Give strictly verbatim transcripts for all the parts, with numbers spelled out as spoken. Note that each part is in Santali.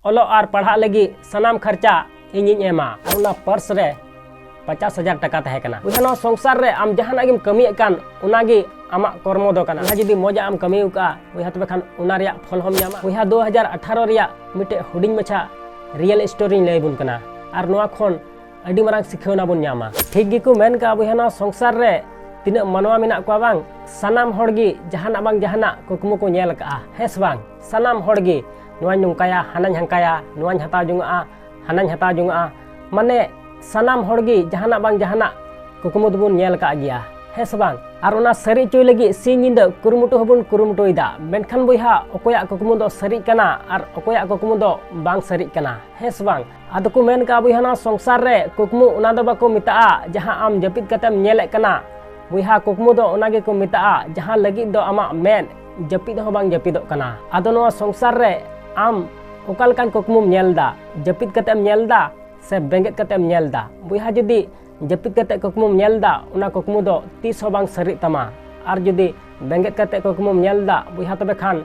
ᱚᱞᱚᱜ ᱟᱨ ᱯᱟᱲᱦᱟᱜ ᱞᱟᱹᱜᱤᱫ ᱥᱟᱱᱟᱢ ᱠᱷᱚᱨᱪᱟ ᱤᱧᱤᱧ ᱮᱢᱟ᱾ ᱟᱨ ᱚᱱᱟ ᱯᱟᱨᱥ ᱨᱮ ᱯᱚᱪᱟᱥ ᱦᱟᱡᱟᱨ ᱴᱟᱠᱟ ᱛᱟᱦᱮᱸ ᱠᱟᱱᱟ᱾ ᱵᱚᱭᱦᱟ, ᱱᱚᱣᱟ ᱥᱚᱝᱥᱟᱨ ᱨᱮ ᱟᱢ ᱡᱟᱦᱟᱱᱟᱜ ᱜᱮᱢ ᱠᱟᱹᱢᱤᱭᱮᱫ ᱠᱟᱱ, ᱚᱱᱟᱜᱮ ᱟᱢᱟᱜ ᱠᱚᱨᱢᱚ ᱫᱚ ᱠᱟᱱᱟ᱾ ᱵᱚᱭᱦᱟ, ᱡᱩᱫᱤ ᱢᱚᱡᱟᱜ ᱮᱢ ᱠᱟᱹᱢᱤ ᱟᱠᱟᱫᱼᱟ, ᱵᱚᱭᱦᱟ, ᱛᱚᱵᱮ ᱠᱷᱟᱱ ᱚᱱᱟ ᱨᱮᱭᱟᱜ ᱯᱷᱚᱞ ᱦᱚᱸᱢ ᱧᱟᱢᱟ᱾ ᱵᱚᱭᱦᱟ, ᱫᱩ ᱦᱟᱡᱟᱨ ᱟᱴᱷᱟᱨᱚ ᱨᱮᱭᱟᱜ ᱢᱤᱫᱴᱮᱡ ᱦᱩᱰᱤᱧ ᱢᱟᱪᱷᱟ ᱨᱤᱭᱮᱞ ᱥᱴᱳᱨᱤᱧ ᱞᱟᱹᱭ ᱟᱵᱚᱱ ᱠᱟᱱᱟ, ᱟᱨ ᱱᱚᱣᱟ ᱠᱷᱚᱱ ᱟᱹᱰᱤ ᱢᱟᱨᱟᱝ ᱥᱤᱠᱷᱟᱹᱣᱱᱟ ᱵᱚᱱ ᱧᱟᱢᱟ᱾ ᱴᱷᱤᱠ ᱜᱮᱠᱚ ᱢᱮᱱ ᱠᱟᱜᱼᱟ, ᱵᱚᱭᱦᱟ, ᱱᱚᱣᱟ ᱥᱚᱝᱥᱟᱨ ᱨᱮ ᱛᱤᱱᱟᱹᱜ ᱢᱟᱱᱣᱟ ᱢᱮᱱᱟᱜ ᱠᱚᱣᱟ ᱵᱟᱝ, ᱥᱟᱱᱟᱢ ᱦᱚᱲ ᱜᱮ ᱡᱟᱦᱟᱱᱟᱜ ᱵᱟᱝ ᱡᱟᱦᱟᱱᱟᱜ ᱠᱩᱠᱢᱩ ᱠᱚ ᱧᱮᱞ ᱠᱟᱜᱼᱟ, ᱦᱮᱸ ᱥᱮ ᱵᱟᱝ? ᱥᱟᱱᱟᱢ ᱦᱚᱲ ᱜᱮ ᱱᱚᱣᱟᱧ ᱱᱚᱝᱠᱟᱭᱟ, ᱦᱟᱱᱟᱧ ᱦᱟᱝᱠᱟᱭᱟ, ᱱᱚᱣᱟᱧ ᱦᱟᱛᱟᱣ ᱡᱚᱝᱟᱜᱼᱟ, ᱦᱟᱱᱟᱧ ᱦᱟᱛᱟᱣ ᱡᱚᱝᱟᱜᱼᱟ᱾ ᱢᱟᱱᱮ, ᱥᱟᱱᱟᱢ ᱦᱚᱲ ᱜᱮ ᱡᱟᱦᱟᱱᱟᱜ ᱵᱟᱝ ᱡᱟᱦᱟᱱᱟᱜ ᱠᱩᱠᱢᱩ ᱫᱚᱵᱚᱱ ᱧᱮᱞ ᱠᱟᱜ ᱜᱮᱭᱟ, ᱦᱮᱸ ᱥᱮ ᱵᱟᱝ? ᱟᱨ ᱚᱱᱟ ᱥᱟᱹᱨᱤ ᱦᱚᱪᱚᱭ ᱞᱟᱹᱜᱤᱫ ᱥᱤᱧ ᱧᱤᱫᱟᱹ ᱠᱩᱨᱩᱢᱩᱴᱩ ᱦᱚᱸᱵᱚᱱ ᱠᱩᱨᱩᱢᱩᱴᱩᱭᱮᱫᱟ, ᱢᱮᱱᱠᱷᱟᱱ ᱵᱚᱭᱦᱟ, ᱚᱠᱚᱭᱟᱜ ᱠᱩᱠᱢᱩ ᱫᱚ ᱥᱟᱹᱨᱤᱜ ᱠᱟᱱᱟ ᱟᱨ ᱚᱠᱚᱭᱟᱜ ᱠᱩᱠᱢᱩ ᱫᱚ ᱵᱟᱝ ᱥᱟᱹᱨᱤᱜ ᱠᱟᱱᱟ, ᱦᱮᱸ ᱥᱮ ᱵᱟᱝ? ᱟᱫᱚ ᱠᱚ ᱢᱮᱱ ᱠᱟᱜᱼᱟ, ᱵᱚᱭᱦᱟ, ᱱᱚᱣᱟ ᱥᱚᱝᱥᱟᱨ ᱨᱮ ᱠᱩᱠᱢᱩ ᱚᱱᱟ ᱫᱚ ᱵᱟᱠᱚ ᱢᱮᱛᱟᱜᱼᱟ ᱡᱟᱦᱟᱸ ᱟᱢ ᱡᱟᱹᱯᱤᱫ ᱠᱟᱛᱮᱢ ᱧᱮᱞᱮᱫ ᱠᱟᱱᱟ᱾ ᱵᱚᱭᱦᱟ, ᱠᱩᱠᱢᱩ ᱫᱚ ᱚᱱᱟ ᱜᱮᱠᱚ ᱢᱮᱛᱟᱜᱼᱟ ᱡᱟᱦᱟᱸ ᱞᱟᱹᱜᱤᱫ ᱫᱚ ᱟᱢᱟᱜ ᱢᱮᱫ ᱡᱟᱹᱯᱤᱫ ᱦᱚᱸ ᱵᱟᱝ ᱡᱟᱹᱯᱤᱫᱚᱜ ᱠᱟᱱᱟ᱾ ᱟᱫᱚ ᱱᱚᱣᱟ ᱥᱚᱝᱥᱟᱨ ᱨᱮ ᱟᱢ ᱚᱠᱟ ᱞᱮᱠᱟᱱ ᱠᱩᱠᱢᱩᱢ ᱧᱮᱞ ᱮᱫᱟ? ᱡᱟᱹᱯᱤᱫ ᱠᱟᱛᱮᱢ ᱧᱮᱞ ᱮᱫᱟ ᱥᱮ ᱵᱮᱸᱜᱮᱫ ᱠᱟᱛᱮᱢ ᱧᱮᱞ ᱮᱫᱟ? ᱵᱚᱭᱦᱟ, ᱡᱩᱫᱤ ᱡᱟᱹᱯᱤᱫ ᱠᱟᱛᱮ ᱠᱩᱠᱢᱩᱢ ᱧᱮᱞ ᱮᱫᱟ, ᱚᱱᱟ ᱠᱩᱠᱢᱩ ᱫᱚ ᱛᱤᱥ ᱦᱚᱸ ᱵᱟᱝ ᱥᱟᱹᱨᱤᱜ ᱛᱟᱢᱟ᱾ ᱟᱨ ᱡᱩᱫᱤ ᱵᱮᱸᱜᱮᱫ ᱠᱟᱛᱮ ᱠᱩᱠᱢᱩᱢ ᱧᱮᱞ ᱮᱫᱟ, ᱵᱚᱭᱦᱟ, ᱛᱚᱵᱮ ᱠᱷᱟᱱ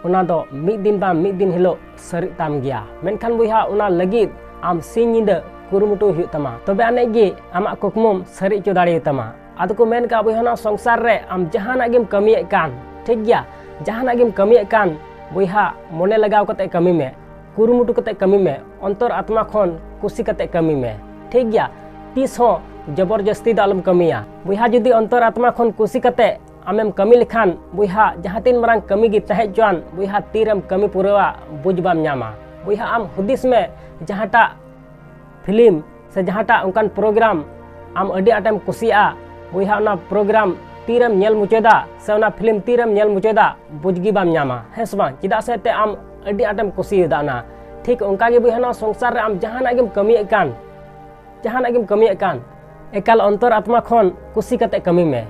ᱚᱱᱟ ᱫᱚ ᱢᱤᱫ ᱫᱤᱱ ᱵᱟᱝ ᱢᱤᱫ ᱫᱤᱱ ᱦᱤᱞᱳᱜ ᱥᱟᱹᱨᱤᱜ ᱛᱟᱢ ᱜᱮᱭᱟ᱾ ᱢᱮᱱᱠᱷᱟᱱ ᱵᱚᱭᱦᱟ, ᱚᱱᱟ ᱞᱟᱹᱜᱤᱫ ᱟᱢ ᱥᱤᱧ ᱧᱤᱫᱟᱹ ᱠᱩᱨᱩᱢᱩᱴᱩᱭ ᱦᱩᱭᱩᱜ ᱛᱟᱢᱟ, ᱛᱚᱵᱮ ᱟᱹᱱᱤᱡ ᱜᱮ ᱟᱢᱟᱜ ᱠᱩᱠᱢᱩᱢ ᱥᱟᱹᱨᱤ ᱦᱚᱪᱚ ᱫᱟᱲᱮᱭᱟᱛᱟᱢᱟ᱾ ᱟᱫᱚ ᱠᱚ ᱢᱮᱱ ᱠᱟᱜᱼᱟ, ᱵᱚᱭᱦᱟ, ᱱᱚᱣᱟ ᱥᱚᱝᱥᱟᱨ ᱨᱮ ᱟᱢ ᱡᱟᱦᱟᱱᱟᱜ ᱜᱮᱢ ᱠᱟᱹᱢᱤᱭᱮᱫ ᱠᱟᱱ, ᱴᱷᱤᱠ ᱜᱮᱭᱟ, ᱡᱟᱦᱟᱱᱟᱜ ᱜᱮᱢ ᱠᱟᱹᱢᱤᱭᱮᱫ ᱠᱟᱱ, ᱵᱚᱭᱦᱟ, ᱢᱚᱱᱮ ᱞᱟᱜᱟᱣ ᱠᱟᱛᱮ ᱠᱟᱹᱢᱤ ᱢᱮ, ᱠᱩᱨᱩᱢᱩᱴᱩ ᱠᱟᱛᱮ ᱠᱟᱹᱢᱤ ᱢᱮ, ᱚᱱᱛᱚᱨ ᱟᱛᱢᱟ ᱠᱷᱚᱱ ᱠᱩᱥᱤ ᱠᱟᱛᱮ ᱠᱟᱹᱢᱤ ᱢᱮ, ᱴᱷᱤᱠ ᱜᱮᱭᱟ? ᱛᱤᱥ ᱦᱚᱸ ᱡᱚᱵᱚᱨᱡᱚᱥᱛᱤ ᱫᱚ ᱟᱞᱚᱢ ᱠᱟᱹᱢᱤᱭᱟ᱾ ᱵᱚᱭᱦᱟ, ᱡᱩᱫᱤ ᱚᱱᱛᱚᱨ ᱟᱛᱢᱟ ᱠᱷᱚᱱ ᱠᱩᱥᱤ ᱠᱟᱛᱮ ᱟᱢᱮᱢ ᱠᱟᱹᱢᱤ ᱞᱮᱠᱷᱟᱱ, ᱵᱚᱭᱦᱟ, ᱡᱟᱦᱟᱸ ᱛᱤᱱ ᱢᱟᱨᱟᱝ ᱠᱟᱹᱢᱤ ᱜᱮ ᱛᱟᱦᱮᱸ ᱦᱚᱪᱚᱣᱟᱱ, ᱵᱚᱭᱦᱟ, ᱛᱤᱨᱮᱢ ᱠᱟᱹᱢᱤ ᱯᱩᱨᱟᱹᱣᱟ, ᱵᱩᱡᱽ ᱵᱟᱢ ᱧᱟᱢᱟ᱾ ᱵᱚᱭᱦᱟ, ᱟᱢ ᱦᱩᱫᱤᱥ ᱢᱮ, ᱡᱟᱦᱟᱸᱴᱟᱜ ᱯᱷᱤᱞᱢ ᱥᱮ ᱡᱟᱦᱟᱸᱴᱟᱜ ᱚᱱᱠᱟᱱ ᱯᱨᱳᱜᱨᱟᱢ ᱟᱢ ᱟᱹᱰᱤ ᱟᱸᱴᱮᱢ ᱠᱩᱥᱤᱭᱟᱜᱼᱟ, ᱵᱚᱭᱦᱟ, ᱚᱱᱟ ᱯᱨᱳᱜᱨᱟᱢ ᱛᱤᱨᱮᱢ ᱧᱮᱞ ᱢᱩᱪᱟᱹᱫᱟ ᱥᱮ ᱚᱱᱟ ᱯᱷᱤᱞᱢ ᱛᱤᱨᱮᱢ ᱧᱮᱞ ᱢᱩᱪᱟᱹᱫᱟ, ᱵᱩᱡᱽ ᱜᱮ ᱵᱟᱢ ᱧᱟᱢᱟ, ᱦᱮᱸ ᱥᱮ ᱵᱟᱝ? ᱪᱮᱫᱟᱜ ᱥᱮ ᱮᱱᱛᱮ ᱟᱢ ᱟᱹᱰᱤ ᱟᱸᱴᱮᱢ ᱠᱩᱥᱤᱭᱟᱫᱟ ᱚᱱᱟ᱾ ᱴᱷᱤᱠ ᱚᱱᱠᱟ ᱜᱮ, ᱵᱚᱭᱦᱟ, ᱱᱚᱣᱟ ᱥᱚᱝᱥᱟᱨ ᱨᱮ ᱟᱢ ᱡᱟᱦᱟᱱᱟᱜ ᱜᱮᱢ ᱠᱟᱹᱢᱤᱭᱮᱫ ᱠᱟᱱ, ᱡᱟᱦᱟᱱᱟᱜ ᱜᱮᱢ ᱠᱟᱹᱢᱤᱭᱮᱫ ᱠᱟᱱ, ᱮᱠᱟᱞ ᱚᱱᱛᱚᱨ ᱟᱛᱢᱟ ᱠᱷᱚᱱ ᱠᱩᱥᱤ ᱠᱟᱛᱮ ᱠᱟᱹᱢᱤ ᱢᱮ,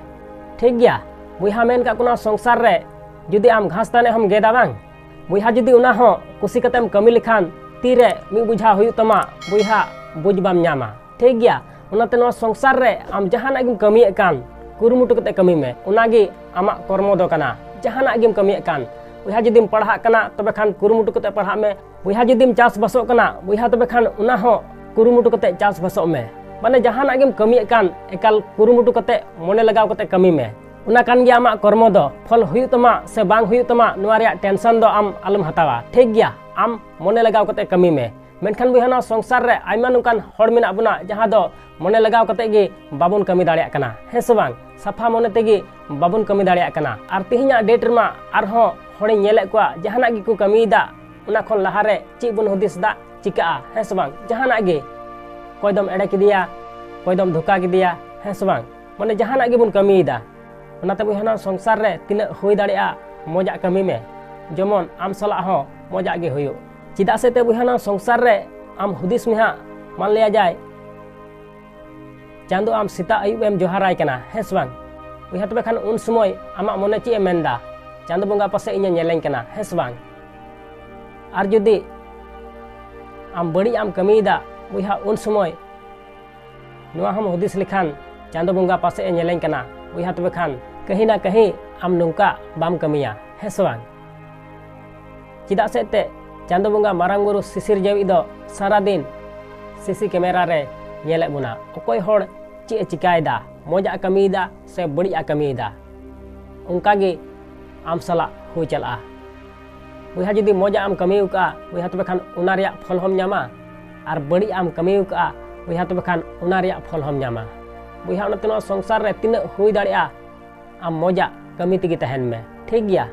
ᱴᱷᱤᱠ ᱜᱮᱭᱟ? ᱵᱚᱭᱦᱟ, ᱢᱮᱱ ᱠᱟᱜ ᱠᱚ, ᱱᱚᱣᱟ ᱥᱚᱝᱥᱟᱨ ᱨᱮ ᱡᱩᱫᱤ ᱟᱢ ᱜᱷᱟᱥ ᱛᱟᱱᱮ ᱦᱚᱸᱢ ᱜᱮᱫᱟ ᱵᱟᱝ, ᱵᱚᱭᱦᱟ, ᱡᱩᱫᱤ ᱚᱱᱟ ᱦᱚᱸ ᱠᱩᱥᱤ ᱠᱟᱛᱮᱢ ᱠᱟᱹᱢᱤ ᱞᱮᱠᱷᱟᱱ, ᱛᱤᱨᱮ ᱢᱤᱫ ᱵᱚᱡᱷᱟ ᱦᱩᱭᱩᱜ ᱛᱟᱢᱟ, ᱵᱚᱭᱦᱟ, ᱵᱩᱡᱽ ᱵᱟᱢ ᱧᱟᱢᱟ, ᱴᱷᱤᱠ ᱜᱮᱭᱟ? ᱚᱱᱟᱛᱮ ᱱᱚᱣᱟ ᱥᱚᱝᱥᱟᱨ ᱨᱮ ᱟᱢ ᱡᱟᱦᱟᱱᱟᱜ ᱜᱮᱢ ᱠᱟᱹᱢᱤᱭᱮᱫ ᱠᱟᱱ, ᱠᱩᱨᱩᱢᱩᱴᱩ ᱠᱟᱛᱮ ᱠᱟᱹᱢᱤ ᱢᱮ, ᱚᱱᱟᱜᱮ ᱟᱢᱟᱜ ᱠᱚᱨᱢᱚ ᱫᱚ ᱠᱟᱱᱟ᱾ ᱡᱟᱦᱟᱱᱟᱜ ᱜᱮᱢ ᱠᱟᱹᱢᱤᱭᱮᱫ ᱠᱟᱱ, ᱵᱚᱭᱦᱟ, ᱡᱩᱫᱤᱢ ᱯᱟᱲᱦᱟᱜ ᱠᱟᱱᱟ, ᱛᱚᱵᱮ ᱠᱷᱟᱱ ᱠᱩᱨᱩᱢᱩᱴᱩ ᱠᱟᱛᱮ ᱯᱟᱲᱦᱟᱜ ᱢᱮ᱾ ᱵᱚᱭᱦᱟ, ᱡᱩᱫᱤᱢ ᱪᱟᱥᱵᱟᱥᱚᱜ ᱠᱟᱱᱟ, ᱵᱚᱭᱦᱟ, ᱛᱚᱵᱮ ᱠᱷᱟᱱ ᱚᱱᱟ ᱦᱚᱸ ᱠᱩᱨᱩᱢᱩᱴᱩ ᱠᱟᱛᱮ ᱪᱟᱥᱵᱟᱥᱚᱜ ᱢᱮ᱾ ᱢᱟᱱᱮ, ᱡᱟᱦᱟᱱᱟᱜ ᱜᱮᱢ ᱠᱟᱹᱢᱤᱭᱮᱫ ᱠᱟᱱ, ᱮᱠᱟᱞ ᱠᱩᱨᱩᱢᱩᱴᱩ ᱠᱟᱛᱮ, ᱢᱚᱱᱮ ᱞᱟᱜᱟᱣ ᱠᱟᱛᱮ ᱠᱟᱹᱢᱤ ᱢᱮ᱾ ᱚᱱᱟ ᱠᱟᱱ ᱜᱮᱭᱟ ᱟᱢᱟᱜ ᱠᱚᱨᱢᱚ ᱫᱚ᱾ ᱯᱷᱚᱞ ᱦᱩᱭᱩᱜ ᱛᱟᱢᱟ ᱥᱮ ᱵᱟᱝ ᱦᱩᱭᱩᱜ ᱛᱟᱢᱟ, ᱱᱚᱣᱟ ᱨᱮᱭᱟᱜ tension ᱫᱚ ᱟᱢ ᱟᱞᱚᱢ ᱦᱟᱛᱟᱣᱟ, ᱴᱷᱤᱠ ᱜᱮᱭᱟ? ᱟᱢ ᱢᱚᱱᱮ ᱞᱟᱜᱟᱣ ᱠᱟᱛᱮ ᱠᱟᱹᱢᱤ ᱢᱮ᱾ ᱢᱮᱱᱠᱷᱟᱱ ᱵᱚᱭᱦᱟ, ᱱᱚᱣᱟ ᱥᱚᱝᱥᱟᱨ ᱨᱮ ᱟᱭᱢᱟ ᱱᱚᱝᱠᱟᱱ ᱦᱚᱲ ᱢᱮᱱᱟᱜ ᱵᱚᱱᱟ, ᱡᱟᱦᱟᱸ ᱫᱚ ᱢᱚᱱᱮ ᱞᱟᱜᱟᱣ ᱠᱟᱛᱮ ᱜᱮ ᱵᱟᱵᱚᱱ ᱠᱟᱹᱢᱤ ᱫᱟᱲᱮᱭᱟᱜ ᱠᱟᱱᱟ, ᱦᱮᱸ ᱥᱮ ᱵᱟᱝ? ᱥᱟᱯᱷᱟ ᱢᱚᱱᱮ ᱛᱮᱜᱮ ᱵᱟᱵᱚᱱ ᱠᱟᱹᱢᱤ ᱫᱟᱲᱮᱭᱟᱜ ᱠᱟᱱᱟ᱾ ᱟᱨ ᱛᱮᱦᱮᱧᱟᱜ date ᱨᱮᱢᱟ ᱟᱨᱦᱚᱸ ᱦᱚᱲᱤᱧ ᱧᱮᱞᱮᱫ ᱠᱚᱣᱟ, ᱡᱟᱦᱟᱱᱟᱜ ᱜᱮᱠᱚ ᱠᱟᱹᱢᱤᱭᱮᱫᱟ, ᱚᱱᱟ ᱠᱷᱚᱱ ᱞᱟᱦᱟᱨᱮ ᱪᱮᱫ ᱵᱚᱱ ᱦᱩᱫᱤᱥ ᱮᱫᱟ, ᱪᱤᱠᱟᱹᱜᱼᱟ, ᱦᱮᱸ ᱥᱮ ᱵᱟᱝ? ᱡᱟᱦᱟᱱᱟᱜ ᱜᱮ, ᱚᱠᱚᱭ ᱫᱚᱢ ᱮᱲᱮ ᱠᱮᱫᱮᱭᱟ, ᱚᱠᱚᱭ ᱫᱚᱢ ᱫᱷᱳᱠᱟ ᱠᱮᱫᱮᱭᱟ, ᱦᱮᱸ ᱥᱮ ᱵᱟᱝ? ᱢᱟᱱᱮ, ᱡᱟᱦᱟᱱᱟᱜ ᱜᱮᱵᱚᱱ ᱠᱟᱹᱢᱤᱭᱮᱫᱟ᱾ ᱚᱱᱟᱛᱮ ᱵᱚᱭᱦᱟ, ᱱᱚᱣᱟ ᱥᱚᱝᱥᱟᱨ ᱨᱮ ᱛᱤᱱᱟᱹᱜ ᱦᱩᱭ ᱫᱟᱲᱮᱭᱟᱜᱼᱟ, ᱢᱚᱡᱟᱜ ᱠᱟᱹᱢᱤ ᱢᱮ, ᱡᱮᱢᱚᱱ ᱟᱢ ᱥᱟᱞᱟᱜ ᱦᱚᱸ ᱢᱚᱡᱟᱜ ᱜᱮ ᱦᱩᱭᱩᱜ᱾ ᱪᱮᱫᱟᱜ ᱥᱮ ᱛᱮ ᱵᱚᱭᱦᱟ, ᱱᱚᱣᱟ ᱥᱚᱝᱥᱟᱨ ᱨᱮ ᱟᱢ ᱦᱩᱫᱤᱥ ᱢᱮ ᱦᱟᱸᱜ, ᱢᱟᱱ ᱞᱮᱭᱟ ᱡᱟᱭ, ᱪᱟᱸᱫᱚ ᱟᱢ ᱥᱮᱛᱟᱜ ᱟᱹᱭᱩᱵ ᱮᱢ ᱡᱚᱦᱟᱨᱟᱭ ᱠᱟᱱᱟ, ᱦᱮᱸ ᱥᱮ ᱵᱟᱝ? ᱵᱚᱭᱦᱟ, ᱛᱚᱵᱮ ᱠᱷᱟᱱ ᱩᱱ ᱥᱚᱢᱚᱭ ᱟᱢᱟᱜ ᱢᱚᱱᱮ ᱪᱮᱫ ᱮ ᱢᱮᱱᱫᱟ? ᱪᱟᱸᱫᱚ ᱵᱚᱸᱜᱟ ᱯᱟᱥᱮᱡ ᱤᱧᱮ ᱧᱮᱞᱮᱧ ᱠᱟᱱᱟ, ᱦᱮᱸ ᱥᱮ ᱵᱟᱝ? ᱟᱨ ᱡᱩᱫᱤ ᱟᱢ ᱵᱟᱹᱲᱤᱡ ᱟᱢ ᱠᱟᱹᱢᱤᱭᱮᱫᱟ, ᱵᱚᱭᱦᱟ, ᱩᱱ ᱥᱚᱢᱚᱭ ᱱᱚᱣᱟ ᱦᱚᱸᱢ ᱦᱩᱫᱤᱥ ᱞᱮᱠᱷᱟᱱ, ᱪᱟᱸᱫᱚ ᱵᱚᱸᱜᱟ ᱯᱟᱥᱮᱡ ᱮ ᱧᱮᱞᱮᱧ ᱠᱟᱱᱟ, ᱵᱚᱭᱦᱟ, ᱛᱚᱵᱮ ᱠᱷᱟᱱ ᱠᱟᱹᱦᱤ ᱱᱟ ᱠᱟᱹᱦᱤ ᱟᱢ ᱱᱚᱝᱠᱟ ᱵᱟᱢ ᱠᱟᱹᱢᱤᱭᱟ, ᱦᱮᱸ ᱥᱮ ᱵᱟᱝ? ᱪᱮᱫᱟᱜ ᱥᱮ ᱮᱱᱛᱮᱫ ᱪᱟᱸᱫᱚ ᱵᱚᱸᱜᱟ ᱢᱟᱨᱟᱝ ᱵᱩᱨᱩ ᱥᱤᱥᱤᱨ ᱡᱟᱹᱣᱤᱡ ᱫᱚ ᱥᱟᱨᱟᱫᱤᱱ ᱥᱤᱥᱤ ᱠᱮᱢᱮᱨᱟ ᱨᱮ ᱧᱮᱞᱮᱫ ᱵᱚᱱᱟ᱾ ᱚᱠᱚᱭ ᱦᱚᱲ ᱪᱮᱫ ᱮ ᱪᱤᱠᱟᱭᱮᱫᱟ, ᱢᱚᱡᱟᱜ ᱮ ᱠᱟᱹᱢᱤᱭᱮᱫᱟ ᱥᱮ ᱵᱟᱹᱲᱤᱡ ᱮ ᱠᱟᱹᱢᱤᱭᱮᱫᱟ, ᱚᱱᱠᱟ ᱜᱮ ᱟᱢ ᱥᱟᱞᱟᱜ ᱦᱩᱭ ᱪᱟᱞᱟᱜᱼᱟ᱾ ᱵᱚᱭᱦᱟ, ᱡᱩᱫᱤ ᱢᱚᱡᱟᱜ ᱮᱢ ᱠᱟᱹᱢᱤ ᱟᱠᱟᱫᱼᱟ, ᱵᱚᱭᱦᱟ, ᱛᱚᱵᱮ ᱠᱷᱟᱱ ᱚᱱᱟ ᱨᱮᱭᱟᱜ ᱯᱷᱚᱞ ᱦᱚᱸᱢ ᱧᱟᱢᱟ, ᱟᱨ ᱵᱟᱹᱲᱤᱡ ᱮᱢ ᱠᱟᱹᱢᱤ ᱟᱠᱟᱫᱼᱟ, ᱵᱚᱭᱦᱟ, ᱛᱚᱵᱮ ᱠᱷᱟᱱ ᱚᱱᱟ ᱨᱮᱭᱟᱜ ᱯᱷᱚᱞ ᱦᱚᱸᱢ ᱧᱟᱢᱟ᱾ ᱵᱚᱭᱦᱟ, ᱚᱱᱟᱛᱮ ᱱᱚᱣᱟ ᱥᱚᱝᱥᱟᱨ ᱨᱮ ᱛᱤᱱᱟᱹᱜ ᱦᱩᱭ ᱫᱟᱲᱮᱭᱟᱜᱼᱟ, ᱟᱢ ᱢᱚᱡᱟᱜ ᱠᱟᱹᱢᱤ ᱛᱮᱜᱮ ᱛᱟᱦᱮᱱ ᱢᱮ, ᱴᱷᱤᱠ ᱜᱮᱭᱟ?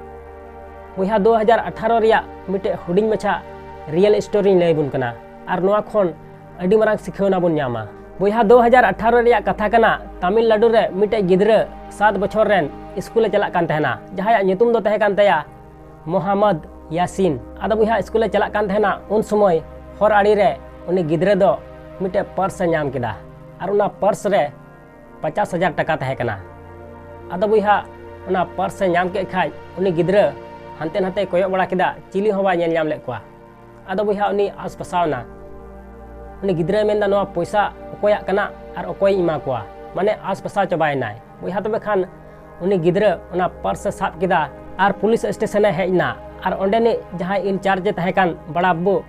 ᱵᱚᱭᱦᱟ, ᱫᱩ ᱦᱟᱡᱟᱨ ᱟᱴᱷᱟᱨᱚ ᱨᱮᱭᱟᱜ ᱢᱤᱫᱴᱮᱡ ᱦᱩᱰᱤᱧ ᱢᱟᱪᱷᱟ real story ᱤᱧ ᱞᱟᱹᱭ ᱟᱵᱚᱱ ᱠᱟᱱᱟ, ᱟᱨ ᱱᱚᱣᱟ ᱠᱷᱚᱱ ᱟᱹᱰᱤ ᱢᱟᱨᱟᱝ ᱥᱤᱠᱷᱟᱹᱣᱱᱟ ᱵᱚᱱ ᱧᱟᱢᱟ᱾ ᱵᱚᱭᱦᱟ, ᱫᱩ ᱦᱟᱡᱟᱨ ᱟᱴᱷᱟᱨᱚ ᱨᱮᱭᱟᱜ ᱠᱟᱛᱷᱟ ᱠᱟᱱᱟ, ᱛᱟᱢᱤᱞᱱᱟᱰᱩ ᱨᱮ ᱢᱤᱫᱴᱮᱡ ᱜᱤᱫᱽᱨᱟᱹ ᱥᱟᱛ ᱵᱚᱪᱷᱚᱨ ᱨᱮᱱ ᱥᱠᱩᱞᱮ ᱪᱟᱞᱟᱜ ᱠᱟᱱ ᱛᱟᱦᱮᱱᱟ, ᱡᱟᱦᱟᱸᱭᱟᱜ ᱧᱩᱛᱩᱢ ᱫᱚ ᱛᱟᱦᱮᱸ ᱠᱟᱱ ᱛᱟᱭᱟ ᱢᱚᱦᱟᱢᱢᱚᱫ ᱭᱟᱥᱤᱱ᱾ ᱟᱫᱚ ᱵᱚᱭᱦᱟ, ᱥᱠᱩᱞᱮ ᱪᱟᱞᱟᱜ ᱠᱟᱱ ᱛᱟᱦᱮᱱᱟ, ᱩᱱ ᱥᱚᱢᱚᱭ ᱦᱚᱨ ᱟᱲᱮ ᱨᱮ ᱩᱱᱤ ᱜᱤᱫᱽᱨᱟᱹ ᱫᱚ ᱢᱤᱫᱴᱮᱡ ᱯᱟᱨᱥ ᱮ ᱧᱟᱢ ᱠᱮᱫᱟ, ᱟᱨ ᱚᱱᱟ ᱯᱟᱨᱥ ᱨᱮ ᱯᱚᱪᱟᱥ ᱦᱟᱡᱟᱨ ᱴᱟᱠᱟ ᱛᱟᱦᱮᱸ ᱠᱟᱱᱟ᱾ ᱟᱫᱚ ᱵᱚᱭᱦᱟ, ᱚᱱᱟ ᱯᱟᱨᱥ ᱮ ᱧᱟᱢ ᱠᱮᱫ ᱠᱷᱟᱡ, ᱩᱱᱤ ᱜᱤᱫᱽᱨᱟᱹ ᱦᱟᱱᱛᱮ ᱱᱟᱛᱮᱭ ᱠᱚᱭᱚᱜ ᱵᱟᱲᱟ ᱠᱮᱫᱟ, ᱪᱤᱞᱤ ᱦᱚᱸ ᱵᱟᱭ ᱧᱮᱞ ᱧᱟᱢ ᱞᱮᱫ ᱠᱚᱣᱟ᱾ ᱟᱫᱚ ᱵᱚᱭᱦᱟ, ᱩᱱᱤ ᱟᱥ ᱯᱟᱥᱟᱣ ᱮᱱᱟ᱾ ᱩᱱᱤ ᱜᱤᱫᱽᱨᱟᱹᱭ ᱢᱮᱱᱫᱟ, "ᱱᱚᱣᱟ ᱯᱚᱭᱥᱟ ᱚᱠᱚᱭᱟᱜ ᱠᱟᱱᱟ ᱟᱨ ᱚᱠᱚᱭᱤᱧ ᱮᱢᱟ ᱠᱚᱣᱟ?" ᱢᱟᱱᱮ, ᱟᱥ ᱯᱟᱥᱟᱣ ᱪᱟᱵᱟᱭᱮᱱᱟᱭ᱾ ᱵᱚᱭᱦᱟ, ᱛᱚᱵᱮ ᱠᱷᱟᱱ ᱩᱱᱤ ᱜᱤᱫᱽᱨᱟᱹ ᱚᱱᱟ ᱯᱟᱨᱥ ᱮ ᱥᱟᱵ ᱠᱮᱫᱟ ᱟᱨ ᱯᱩᱞᱤᱥ ᱥᱴᱮᱥᱚᱱᱮ ᱦᱮᱡ ᱮᱱᱟ᱾ ᱟᱨ ᱚᱸᱰᱮᱱᱤᱡ ᱡᱟᱦᱟᱸᱭ ᱤᱱᱪᱟᱨᱡᱽ ᱮ ᱛᱟᱦᱮᱸ ᱠᱟᱱ ᱵᱟᱲᱟ ᱵᱟᱹᱵᱩ,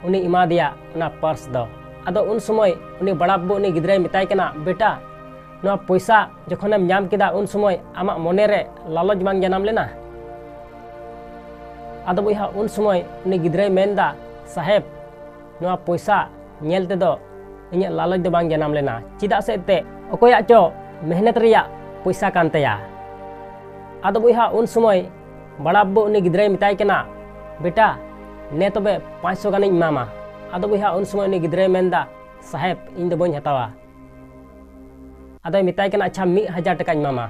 ᱩᱱᱤ ᱮᱢᱟᱫᱮᱭᱟ ᱚᱱᱟ ᱯᱟᱨᱥ ᱫᱚ᱾ ᱟᱫᱚ ᱩᱱ ᱥᱚᱢᱚᱭ ᱩᱱᱤ ᱵᱟᱲᱟ ᱵᱟᱹᱵᱩ ᱩᱱᱤ ᱜᱤᱫᱽᱨᱟᱹᱭ ᱢᱮᱛᱟᱭ ᱠᱟᱱᱟ, "ᱵᱮᱴᱟ, ᱱᱚᱣᱟ ᱯᱚᱭᱥᱟ ᱡᱚᱠᱷᱚᱱᱮᱢ ᱧᱟᱢ ᱠᱮᱫᱟ, ᱩᱱ ᱥᱚᱢᱚᱭ ᱟᱢᱟᱜ ᱢᱚᱱᱮ ᱨᱮ ᱞᱟᱞᱚᱪ ᱵᱟᱝ ᱡᱟᱱᱟᱢ ᱞᱮᱱᱟ?" ᱟᱫᱚ ᱵᱚᱭᱦᱟ, ᱩᱱ ᱥᱚᱢᱚᱭ ᱩᱱᱤ ᱜᱤᱫᱽᱨᱟᱹᱭ ᱢᱮᱱᱫᱟ, "ᱥᱟᱦᱮᱵᱽ, ᱱᱚᱣᱟ ᱯᱚᱭᱥᱟ ᱧᱮᱞ ᱛᱮᱫᱚ ᱤᱧᱟᱹᱜ ᱞᱟᱞᱚᱪ ᱫᱚ ᱵᱟᱝ ᱡᱟᱱᱟᱢ ᱞᱮᱱᱟ, ᱪᱮᱫᱟᱜ ᱥᱮ ᱮᱱᱛᱮᱫ ᱚᱠᱚᱭᱟᱜ ᱪᱚ ᱢᱮᱦᱱᱚᱛ ᱨᱮᱭᱟᱜ ᱯᱚᱭᱥᱟ ᱠᱟᱱ ᱛᱟᱭᱟ?" ᱟᱫᱚ ᱵᱚᱭᱦᱟ, ᱩᱱ ᱥᱚᱢᱚᱭ ᱵᱟᱲᱟ ᱵᱟᱹᱵᱩ ᱩᱱᱤ ᱜᱤᱫᱽᱨᱟᱹᱭ ᱢᱮᱛᱟᱭ ᱠᱟᱱᱟ, "ᱵᱮᱴᱟ, ᱱᱮ ᱛᱚᱵᱮ ᱯᱟᱸᱪᱥᱚ ᱜᱟᱱᱤᱧ ᱮᱢᱟᱢᱟ᱾" ᱟᱫᱚ ᱵᱚᱭᱦᱟ, ᱩᱱ ᱥᱚᱢᱚᱭ ᱩᱱᱤ ᱜᱤᱫᱽᱨᱟᱹᱭ ᱢᱮᱱᱫᱟ, "ᱥᱟᱦᱮᱵᱽ, ᱤᱧ ᱫᱚ ᱵᱟᱹᱧ ᱦᱟᱛᱟᱣᱟ᱾" ᱟᱫᱚᱭ ᱢᱮᱛᱟᱭ ᱠᱟᱱᱟ, "ᱟᱪᱪᱷᱟ, ᱢᱤᱫ ᱦᱟᱡᱟᱨ ᱴᱟᱠᱟᱧ ᱮᱢᱟᱢᱟ᱾"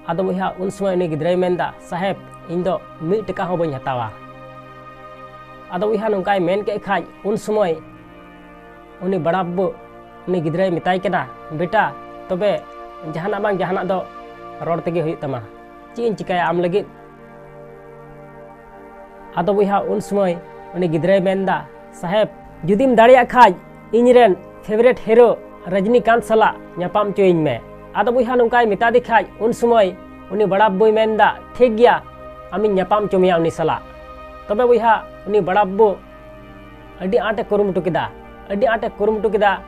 ᱟᱫᱚ ᱵᱚᱭᱦᱟ, ᱩᱱ ᱥᱚᱢᱚᱭ ᱩᱱᱤ ᱜᱤᱫᱽᱨᱟᱹᱭ ᱢᱮᱱᱫᱟ, "ᱥᱟᱦᱮᱵᱽ, ᱤᱧ ᱫᱚ ᱢᱤᱫ ᱴᱟᱠᱟ ᱦᱚᱸ ᱵᱟᱹᱧ ᱦᱟᱛᱟᱣᱟ᱾" ᱟᱫᱚ ᱵᱚᱭᱦᱟ, ᱱᱚᱝᱠᱟᱭ ᱢᱮᱱ ᱠᱮᱫ ᱠᱷᱟᱡ, ᱩᱱ ᱥᱚᱢᱚᱭ ᱩᱱᱤ ᱵᱟᱲᱟ ᱵᱟᱹᱵᱩ ᱩᱱᱤ ᱜᱤᱫᱽᱨᱟᱹᱭ ᱢᱮᱛᱟᱭ ᱠᱟᱱᱟ, "ᱵᱮᱴᱟ, ᱛᱚᱵᱮ ᱡᱟᱦᱟᱱᱟᱜ ᱵᱟᱝ ᱡᱟᱦᱟᱱᱟᱜ ᱫᱚ ᱨᱚᱲ ᱛᱮᱜᱮ ᱦᱩᱭᱩᱜ ᱛᱟᱢᱟ᱾ ᱪᱮᱫ ᱤᱧ ᱪᱤᱠᱟᱹᱭᱟ ᱟᱢ ᱞᱟᱹᱜᱤᱫ?" ᱟᱫᱚ ᱵᱚᱭᱦᱟ, ᱩᱱ ᱥᱚᱢᱚᱭ ᱩᱱᱤ ᱜᱤᱫᱽᱨᱟᱹᱭ ᱢᱮᱱᱫᱟ, "ᱥᱟᱦᱮᱵᱽ, ᱡᱩᱫᱤᱢ ᱫᱟᱲᱮᱭᱟᱜ ᱠᱷᱟᱡ, ᱤᱧ ᱨᱮᱱ ᱯᱷᱮᱵᱟᱨᱮᱴ ᱦᱤᱨᱳ ᱨᱚᱡᱽᱱᱤᱠᱟᱱᱛ ᱥᱟᱞᱟᱜ ᱧᱟᱯᱟᱢ ᱦᱚᱪᱚᱭᱤᱧ ᱢᱮ᱾" ᱟᱫᱚ ᱵᱚᱭᱦᱟ, ᱱᱚᱝᱠᱟᱭ ᱢᱮᱛᱟ ᱫᱮ ᱠᱷᱟᱡ, ᱩᱱ ᱥᱚᱢᱚᱭ ᱩᱱᱤ ᱵᱟᱲᱟ ᱵᱟᱹᱵᱩᱭ ᱢᱮᱱᱫᱟ, "ᱴᱷᱤᱠ ᱜᱮᱭᱟ, ᱟᱢᱤᱧ ᱧᱟᱯᱟᱢ ᱦᱚᱪᱚ ᱢᱮᱭᱟ ᱩᱱᱤ ᱥᱟᱞᱟᱜ᱾" ᱛᱚᱵᱮ ᱵᱚᱭᱦᱟ, ᱩᱱᱤ ᱵᱟᱲᱟ ᱵᱟᱹᱵᱩ ᱟᱹᱰᱤ ᱟᱸᱴᱮ ᱠᱩᱨᱩᱢᱩᱴᱩ ᱠᱮᱫᱟ, ᱟᱹᱰᱤ ᱟᱸᱴᱮ ᱠᱩᱨᱩᱢᱩᱴᱩ ᱠᱮᱫᱟ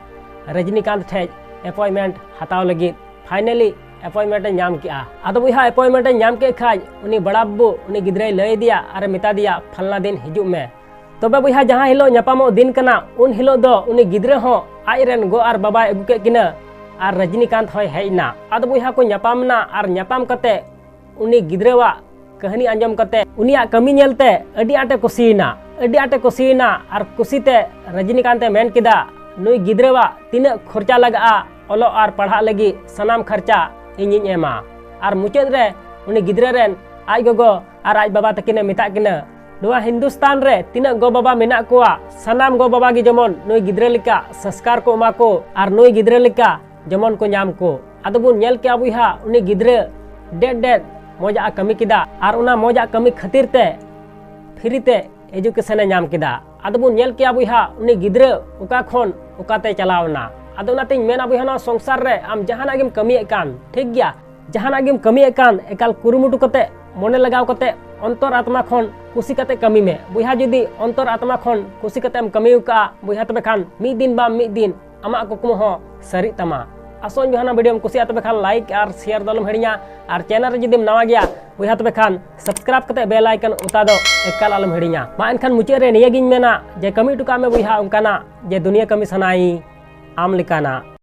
ᱨᱚᱡᱽᱱᱤᱠᱟᱱᱛ ᱴᱷᱮᱡ ᱮᱯᱚᱭᱮᱱᱴᱢᱮᱱᱴ ᱦᱟᱛᱟᱣ ᱞᱟᱹᱜᱤᱫ᱾ ᱯᱷᱟᱭᱱᱟᱞᱤ ᱮᱯᱚᱭᱮᱱᱴᱢᱮᱱᱴ ᱮ ᱧᱟᱢ ᱠᱮᱜᱼᱟ᱾ ᱟᱫᱚ ᱵᱚᱭᱦᱟ, ᱮᱯᱚᱭᱮᱱᱴᱢᱮᱱᱴ ᱮ ᱧᱟᱢ ᱠᱮᱫ ᱠᱷᱟᱡ, ᱩᱱᱤ ᱵᱟᱲᱟ ᱵᱟᱹᱵᱩ ᱩᱱᱤ ᱜᱤᱫᱽᱨᱟᱹᱭ ᱞᱟᱹᱭ ᱟᱫᱮᱭᱟ ᱟᱨᱮ ᱢᱮᱛᱟ ᱫᱮᱭᱟ, "ᱯᱷᱟᱞᱱᱟ ᱫᱤᱱ ᱦᱤᱡᱩᱜ ᱢᱮ᱾" ᱛᱚᱵᱮ ᱵᱚᱭᱦᱟ, ᱡᱟᱦᱟᱸ ᱦᱤᱞᱳᱜ ᱧᱟᱯᱟᱢᱚᱜ ᱫᱤᱱ ᱠᱟᱱᱟ, ᱩᱱ ᱦᱤᱞᱳᱜ ᱫᱚ ᱩᱱᱤ ᱜᱤᱫᱽᱨᱟᱹ ᱦᱚᱸ ᱟᱡ ᱨᱮᱱ ᱜᱚ ᱟᱨ ᱵᱟᱵᱟᱭ ᱟᱹᱜᱩ ᱠᱮᱫ ᱠᱤᱱᱟᱹ ᱟᱨ ᱨᱚᱡᱽᱱᱤᱠᱟᱱᱛ ᱦᱚᱸᱭ ᱦᱮᱡ ᱮᱱᱟ᱾ ᱟᱫᱚ ᱵᱚᱭᱦᱟ, ᱠᱚ ᱧᱟᱯᱟᱢ ᱮᱱᱟ ᱟᱨ ᱧᱟᱯᱟᱢ ᱠᱟᱛᱮ ᱩᱱᱤ ᱜᱤᱫᱽᱨᱟᱹᱣᱟᱜ ᱠᱟᱹᱦᱱᱤ ᱟᱸᱡᱚᱢ ᱠᱟᱛᱮ ᱩᱱᱤᱭᱟᱜ ᱠᱟᱹᱢᱤ ᱧᱮᱞᱛᱮ ᱟᱹᱰᱤ ᱟᱸᱴᱮ ᱠᱩᱥᱤᱭᱮᱱᱟ, ᱟᱹᱰᱤ ᱟᱸᱴᱮ ᱠᱩᱥᱤᱭᱮᱱᱟ᱾ ᱟᱨ ᱠᱩᱥᱤᱛᱮ ᱨᱚᱡᱽᱱᱤᱠᱟᱱᱛ ᱮ ᱢᱮᱱ ᱠᱮᱫᱟ, "ᱱᱩᱭ ᱜᱤᱫᱽᱨᱟᱹᱣᱟᱜ ᱛᱤᱱᱟᱹᱜ ᱠᱷᱚᱨᱪᱟ ᱞᱟᱜᱟᱜᱼᱟ ᱚᱞᱚᱜ ᱟᱨ ᱯᱟᱲᱦᱟᱜ ᱞᱟᱹᱜᱤᱫ, ᱥᱟᱱᱟᱢ ᱠᱷᱚᱨᱪᱟ ᱤᱧᱤᱧ ᱮᱢᱟ᱾" ᱟᱨ ᱢᱩᱪᱟᱹᱫ ᱨᱮ ᱩᱱᱤ ᱜᱤᱫᱽᱨᱟᱹ ᱨᱮᱱ ᱟᱡ ᱜᱚᱜᱚ ᱟᱨ ᱟᱡ ᱵᱟᱵᱟ ᱛᱟᱹᱠᱤᱱᱮ ᱢᱮᱛᱟᱜ ᱠᱤᱱᱟᱹ, ᱱᱚᱣᱟ ᱦᱤᱱᱫᱩᱥᱛᱟᱱ ᱨᱮ ᱛᱤᱱᱟᱹᱜ ᱜᱚ ᱵᱟᱵᱟ ᱢᱮᱱᱟᱜ ᱠᱚᱣᱟ, ᱥᱟᱱᱟᱢ ᱜᱚ ᱵᱟᱵᱟ ᱜᱮ ᱡᱮᱢᱚᱱ ᱱᱩᱭ ᱜᱤᱫᱽᱨᱟᱹ ᱞᱮᱠᱟ ᱥᱚᱝᱥᱠᱟᱨ ᱠᱚ ᱮᱢᱟ ᱠᱚ ᱟᱨ ᱱᱩᱭ ᱜᱤᱫᱽᱨᱟᱹ ᱞᱮᱠᱟ ᱡᱮᱢᱚᱱ ᱠᱚ ᱧᱟᱢ ᱠᱚ᱾ ᱟᱫᱚ ᱵᱚᱱ ᱧᱮᱞ ᱠᱮᱜᱼᱟ ᱵᱚᱭᱦᱟ, ᱩᱱᱤ ᱜᱤᱫᱽᱨᱟᱹ ᱰᱮᱰ ᱰᱮᱰ ᱢᱚᱡᱟᱜ ᱮ ᱠᱟᱹᱢᱤ ᱠᱮᱫᱟ ᱟᱨ ᱚᱱᱟ ᱢᱚᱡᱟᱜ ᱠᱟᱹᱢᱤ ᱠᱷᱟᱹᱛᱤᱨ ᱛᱮ ᱯᱷᱨᱤ ᱛᱮ ᱮᱡᱩᱠᱮᱥᱚᱱ ᱮ ᱧᱟᱢ ᱠᱮᱫᱟ᱾ ᱟᱫᱚ ᱵᱚᱱ ᱧᱮᱞ ᱠᱮᱜᱼᱟ ᱵᱚᱭᱦᱟ, ᱩᱱᱤ ᱜᱤᱫᱽᱨᱟᱹ ᱚᱠᱟ ᱠᱷᱚᱱ ᱚᱠᱟᱛᱮ ᱪᱟᱞᱟᱣ ᱮᱱᱟ᱾ ᱟᱫᱚ ᱚᱱᱟᱛᱤᱧ ᱢᱮᱱᱟ ᱵᱚᱭᱦᱟ, ᱱᱚᱣᱟ ᱥᱚᱝᱥᱟᱨ ᱨᱮ ᱟᱢ ᱡᱟᱦᱟᱱᱟᱜ ᱜᱮᱢ ᱠᱟᱹᱢᱤᱭᱮᱫ ᱠᱟᱱ, ᱴᱷᱤᱠ ᱜᱮᱭᱟ, ᱡᱟᱦᱟᱱᱟᱜ ᱜᱮᱢ ᱠᱟᱹᱢᱤᱭᱮᱫ ᱠᱟᱱ, ᱮᱠᱟᱞ ᱠᱩᱨᱩᱢᱩᱴᱩ ᱠᱟᱛᱮ ᱢᱚᱱᱮ ᱞᱟᱜᱟᱣ ᱠᱟᱛᱮ ᱚᱱᱛᱚᱨ ᱟᱛᱢᱟ ᱠᱷᱚᱱ ᱠᱩᱥᱤ ᱠᱟᱛᱮ ᱠᱟᱹᱢᱤ ᱢᱮ᱾ ᱵᱚᱭᱦᱟ, ᱡᱩᱫᱤ ᱚᱱᱛᱚᱨ ᱟᱛᱢᱟ ᱠᱷᱚᱱ ᱠᱩᱥᱤ ᱠᱟᱛᱮ ᱮᱢ ᱠᱟᱹᱢᱤ ᱟᱠᱟᱫᱼᱟ ᱵᱚᱭᱦᱟ, ᱛᱚᱵᱮ ᱠᱷᱟᱱ ᱢᱤᱫ ᱫᱤᱱ ᱵᱟᱝ ᱢᱤᱫ ᱫᱤᱱ ᱟᱢᱟᱜ ᱠᱩᱠᱢᱩ ᱦᱚᱸ ᱥᱟᱹᱨᱤᱜ ᱛᱟᱢᱟ᱾ ᱟᱥᱚᱜ ᱟᱹᱧ ᱵᱚᱭᱦᱟ, ᱱᱚᱣᱟ video ᱮᱢ ᱠᱩᱥᱤᱭᱟᱜᱼᱟ, ᱛᱚᱵᱮ ᱠᱷᱟᱱ like ᱟᱨ share ᱫᱚ ᱟᱞᱚᱢ ᱦᱤᱲᱤᱧᱟ᱾ ᱟᱨ channel ᱨᱮ ᱡᱩᱫᱤᱢ ᱱᱟᱣᱟ ᱜᱮᱭᱟ ᱵᱚᱭᱦᱟ, ᱛᱚᱵᱮ ᱠᱷᱟᱱ subscribe ᱠᱟᱛᱮ bell icon ᱚᱛᱟ ᱫᱚ ᱮᱠᱟᱞ ᱟᱞᱚᱢ ᱦᱤᱲᱤᱧᱟ᱾ ᱢᱟ ᱮᱱᱠᱷᱟᱱ ᱢᱩᱪᱟᱹᱫ ᱨᱮ ᱱᱤᱭᱟᱹ ᱜᱤᱧ ᱢᱮᱱᱟ ᱡᱮ ᱠᱟᱹᱢᱤ ᱦᱚᱴᱚ ᱠᱟᱜ ᱢᱮ ᱵᱚᱭᱦᱟ ᱚᱱᱠᱟᱱᱟᱜ ᱡᱮ ᱫᱩᱱᱤᱭᱟᱹ ᱠᱟᱹᱢᱤ ᱥᱟᱱᱟᱭᱤᱧ ᱟᱢ ᱞᱮᱠᱟᱱᱟᱜ᱾